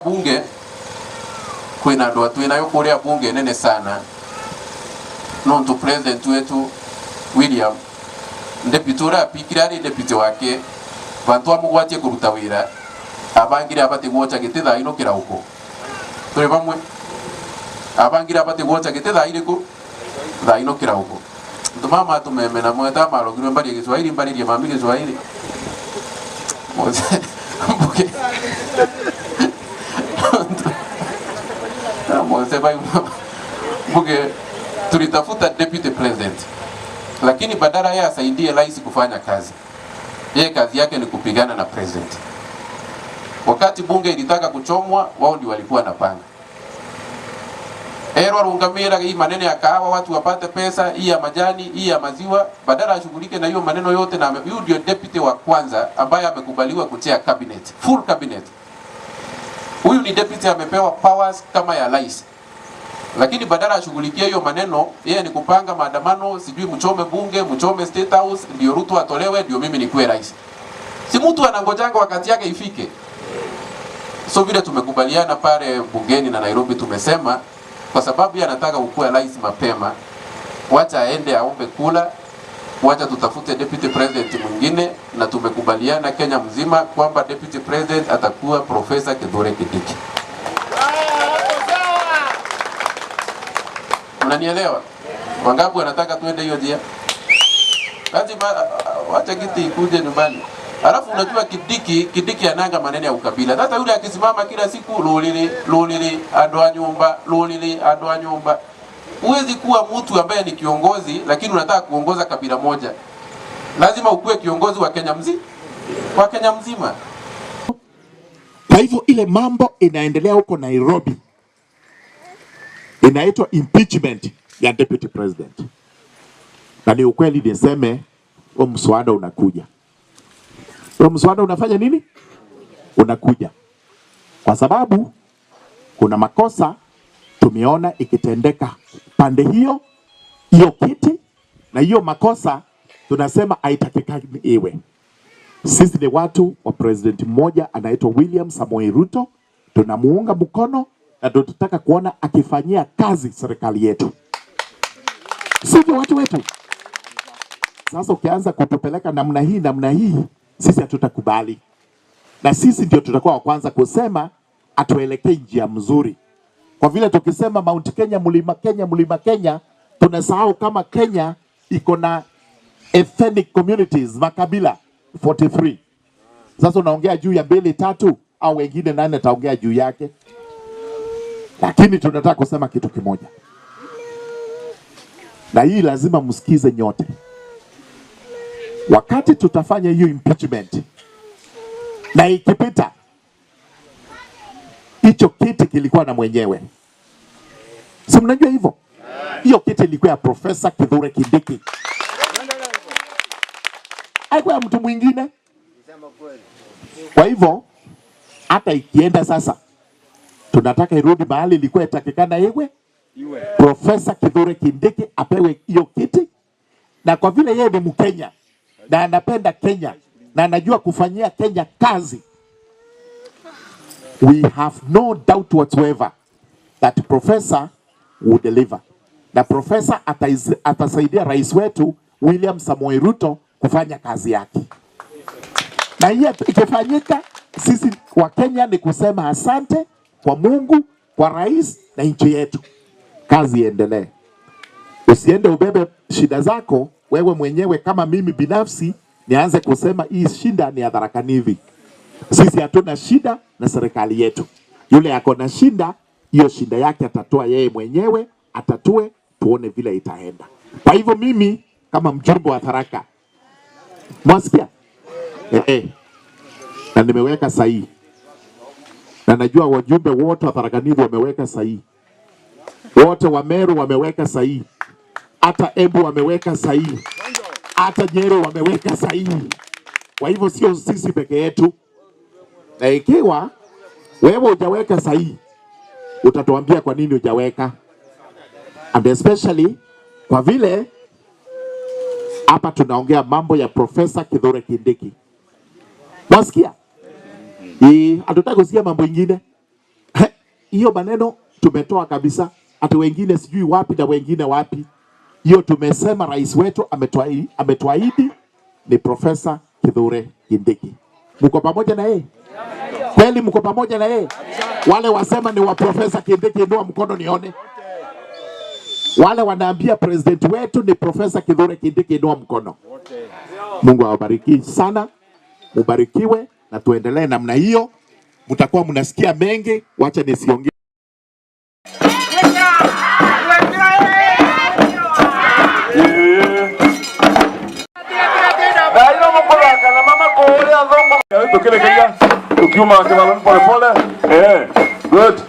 Bunge kwina andu twinayo kuria bunge nene sana nontu president wetu William deputy uria apikire ari deputy wake bantu amugwatie kuruta wira abangire abati gwocha giti thaa ino kirauko turi bamwe abangire abati gwocha giti thaa iriku thaa ino kirauko ntumama tumeme na mweta marogirwe mbarie Kiswahili mbaririe mami Kiswahili mbuke mbuke tulitafuta deputy president, lakini badala yeye asaidie rais kufanya kazi, yeye kazi yake ni kupigana na president. Wakati bunge ilitaka kuchomwa, wao ndio walikuwa na panga. Erwa rungamira hii maneno ya kahawa watu wapate pesa, hii ya majani, hii ya maziwa, badala ashughulike na hiyo maneno yote. Na huyu ndio deputy wa kwanza ambaye amekubaliwa kuchair cabinet, full cabinet. Huyu ni deputy amepewa powers kama ya rais, lakini badala ashughulikie hiyo maneno, yeye ni kupanga maandamano, sijui mchome bunge, mchome State House, ndio Ruto atolewe, ndio mimi nikuwe rais. Si mtu anangojanga wakati yake ifike. So vile tumekubaliana pale bungeni na Nairobi, tumesema kwa sababu yeye anataka kukuwa rais mapema, wacha aende aombe kula, wacha tutafute deputy president mwingine, na tumekubaliana Kenya mzima kwamba deputy president atakuwa Professor Kithure Kindiki. Mnanielewa? Wangapi wanataka tuende hiyo njia? Lazima wacha kiti ikuje nyumbani. Alafu unajua Kindiki ananga maneno ya ukabila. Sasa yule akisimama kila siku lulili lulili andu a nyumba lulili andu a nyumba. Huwezi kuwa mtu ambaye ni kiongozi lakini unataka kuongoza kabila moja. Lazima ukuwe kiongozi wa Kenya mzima. Wa Kenya mzima. Kwa hivyo ile mambo inaendelea huko Nairobi inaitwa impeachment ya deputy president, na ni ukweli niseme, huo mswada unakuja. Huo mswada unafanya nini? Unakuja kwa sababu kuna makosa tumeona ikitendeka pande hiyo hiyo kiti, na hiyo makosa tunasema haitakikani iwe. Sisi ni watu wa president mmoja anaitwa William Samoei Ruto, tunamuunga mkono na tunataka kuona akifanyia kazi serikali yetu, sivyo watu wetu? Sasa ukianza kutupeleka namna hii namna hii, sisi hatutakubali, na sisi ndio tutakuwa wa kwanza kusema atuelekee njia mzuri, kwa vile tukisema Mount Kenya, mlima Kenya, mlima Kenya, tunasahau kama Kenya iko na ethnic communities, makabila 43. Sasa unaongea juu ya mbili tatu au wengine nane ataongea juu yake, lakini tunataka kusema kitu kimoja, na hii lazima msikize nyote. Wakati tutafanya hiyo impeachment na ikipita, hicho kiti kilikuwa na mwenyewe, si mnajua hivyo? Hiyo kiti ilikuwa ya Profesa Kithure Kindiki, haikuwa ya mtu mwingine. Kwa hivyo hata ikienda sasa, tunataka irudi mahali ilikuwa itakikana iwe. Profesa Kithure Kindiki apewe hiyo kiti, na kwa vile yeye ni Mkenya na anapenda Kenya na anajua kufanyia Kenya kazi, we have no doubt whatsoever that professor will deliver, na professor atasaidia rais wetu William Samoei Ruto kufanya kazi yake, na hiyo ikifanyika, sisi wa Kenya ni kusema asante kwa Mungu, kwa rais na nchi yetu. Kazi iendelee. Usiende ubebe shida zako wewe mwenyewe. Kama mimi binafsi nianze kusema hii shida ni ya Tharaka Nithi. Sisi hatuna shida na serikali yetu. Yule ako na shida, hiyo shida yake atatoa yeye mwenyewe, atatue, tuone vile itaenda. Kwa hivyo mimi kama mjumbe wa Tharaka, mwasikia? Na nimeweka sahihi, na najua wajumbe wote wa Tharaka Nithi wameweka sahihi, wote wa Meru wameweka sahihi, hata Embu wameweka sahihi, hata Nyeri wameweka sahihi. Kwa hivyo sio sisi peke yetu, na ikiwa wewe hujaweka sahihi, utatuambia kwa nini hujaweka, and especially kwa vile hapa tunaongea mambo ya Profesa Kithure Kindiki. Wasikia? Hatutaki kusikia mambo ingine. Hiyo maneno tumetoa kabisa, hata wengine sijui wapi na wengine wapi. Hiyo tumesema rais wetu ametuahidi ni Profesa Kithure Kindiki. Mko pamoja na yeye? Kweli mko pamoja na yeye? Wale wasema ni wa Profesa Kindiki, inua mkono nione. Wale wanaambia president wetu ni Profesa Kithure Kindiki, inua mkono. Mungu awabariki sana, mubarikiwe na tuendelee namna hiyo. Mtakuwa mnasikia mengi, wacha nisiongee. Tukiuma pole pole. Good.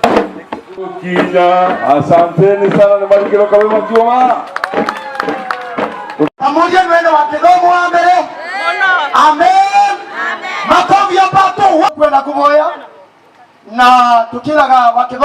Kinya, asanteni sana ni marikiro kawe makiuma. Pamoja nwene wa kithomo wa mbere. Amen. Makofi ya pato kwenda kuvoya na tukiraga wa kithomo.